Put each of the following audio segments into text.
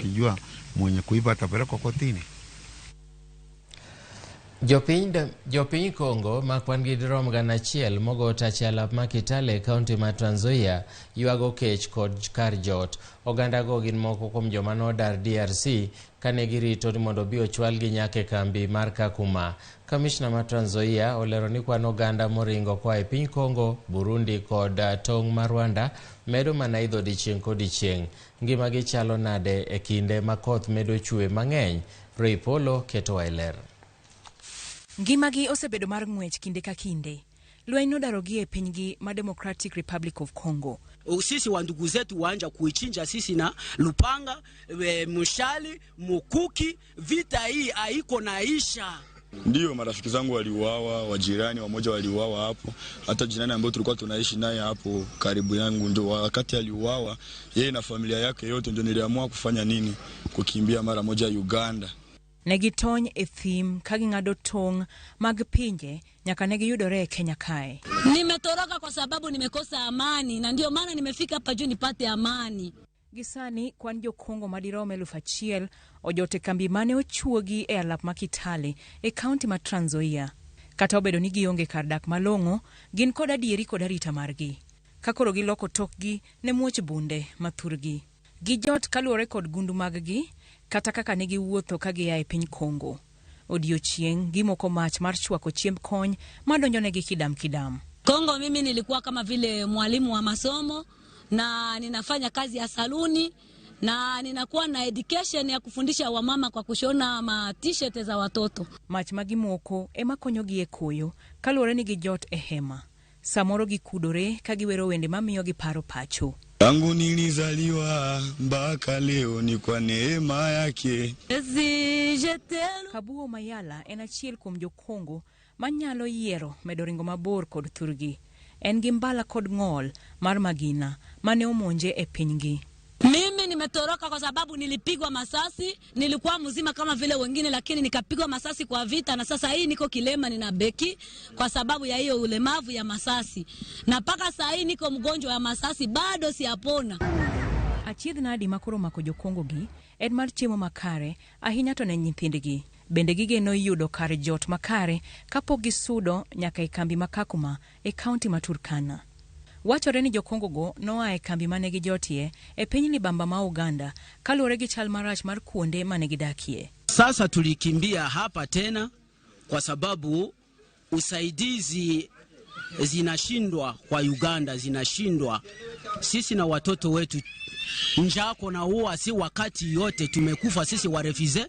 Tukijua mwenye kuiba atapelekwa kotini. Jopiny Congo ma kwan gi dirom 1,000 mogo tach e alap ma Kitale e kaunti ma Trans Nzoia ywago kech kod kar jot. Ogandago gin moko kuom joma nodar DRC kane girito ni mondo obi ochwalgi nyaka e kambi mar Kakuma. Kamishna ma Trans Nzoia olero ni kwan oganda moringo koa e piny Congo, Burundi kod tong' ma Rwanda medo mana idho odiechieng' kodiechieng'. Ngimagi chalo nade e kinde ma koth medo chwe mang'eny? Ray Polo ketowa e ler. Ngimagi osebedo mar ng'wech kinde ka kinde. Lweny nodarogi e pinygi ma Democratic Republic of Congo. Sisi wa ndugu zetu waanja kuichinja sisi na lupanga, mshali, mukuki. Vita hii haiko naisha. Ndio marafiki zangu waliuawa, wajirani wamoja waliuawa hapo, hata jirani ambaye tulikuwa tunaishi naye hapo karibu yangu ndio wakati aliuawa, yeye na familia yake yote, ndio niliamua kufanya nini, kukimbia mara moja Uganda. Ne gitony e thim ka ging'ado tong' mag pinje nyaka ne giyudore e Kenya kae. Nimetoroka kwa sababu nimekosa amani na ndio maana nimefika hapa juu nipate amani. Gi sani kwan jo-Kongo madirom 1,000 ojot e kambi mane ochuogi e alap ma Kitale e kaunti ma Trans Nzoia. Kata obedo ni gionge kar dak malong'o, gin kod adieri kod arita margi. Ka koro giloko tokgi ne muoch bunde ma thurgi. Gijot kaluwore kod gundu maggi kata kaka ne giwuotho ka gia e piny Kongo. Odiochieng' gimoko mach mar chwako chiemb kony madonjonegi kidam kidam. Kongo mimi nilikuwa kama vile mwalimu wa masomo na ninafanya kazi ya saluni na ninakuwa na education ya kufundisha wamama kwa kushona ma t-shirt za watoto. Mach ma gimoko ema konyogi e koyo kaluwore ni gijot e hema. Samoro gikudore ka giwero wende mamiyo giparo pacho. Tangu nilizaliwa mpaka leo ni kwa neema yake. Kabuo Mayala en achiel kuom jo-Kongo manyalo yiero medo ringo mabor kod thurgi. En gi mbala kod ng'ol mar magina mane omonje e pinygi. Mimi nimetoroka kwa sababu nilipigwa masasi, nilikuwa mzima kama vile wengine lakini nikapigwa masasi kwa vita na sasa hii niko kilema, nina beki kwa sababu ya hiyo ulemavu ya masasi. Na mpaka saa hii niko mgonjwa ya masasi bado siyapona. Achiedh nadi makoro mako jo-Kongo gi en mar chiemo makare ahinya to ne nyithindgi. Bende gigeno yudo kar jot makare kapok gisudo nyaka e kambi ma Kakuma e kaunti ma Turkana. Wachore ni jo-Kongo go noa e kambi mane gijotie e piny libamba ma Uganda kaluwore gi chal marach mar kuonde mane gidakie. Sasa tulikimbia hapa tena kwa sababu usaidizi zinashindwa kwa Uganda, zinashindwa. Sisi na watoto wetu njaa na huwa si wakati yote tumekufa sisi wa refugee.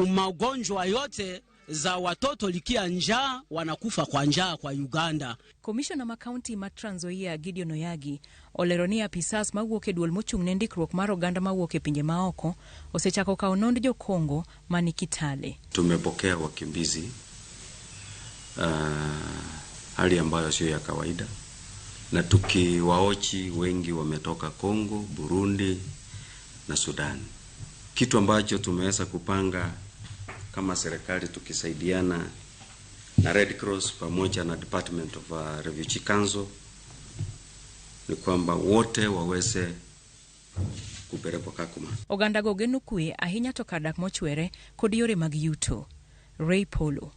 Magonjwa yote za watoto likia njaa wanakufa kwa njaa kwa Uganda. Komishona ma kaunti ma Trans Nzoia Gideon Oyagi olero ni apisas mawuok e duol mochung' ne ndikruok mar oganda mawuok e pinje maoko osechako kawo nond jo-Kongo mani Kitale. Tumepokea wakimbizi hali ambayo sio ya kawaida, na tukiwaochi wengi wametoka Kongo, Burundi na Sudan. Kitu ambacho tumeweza kupanga kama serikali tukisaidiana na Red Cross pamoja na Department of Refugee Council ni kwamba wote waweze kupelekwa Kakuma. Oganda go geno kwe ahinya to kar dak mochwere kod yore mag yuto. Ray Polo,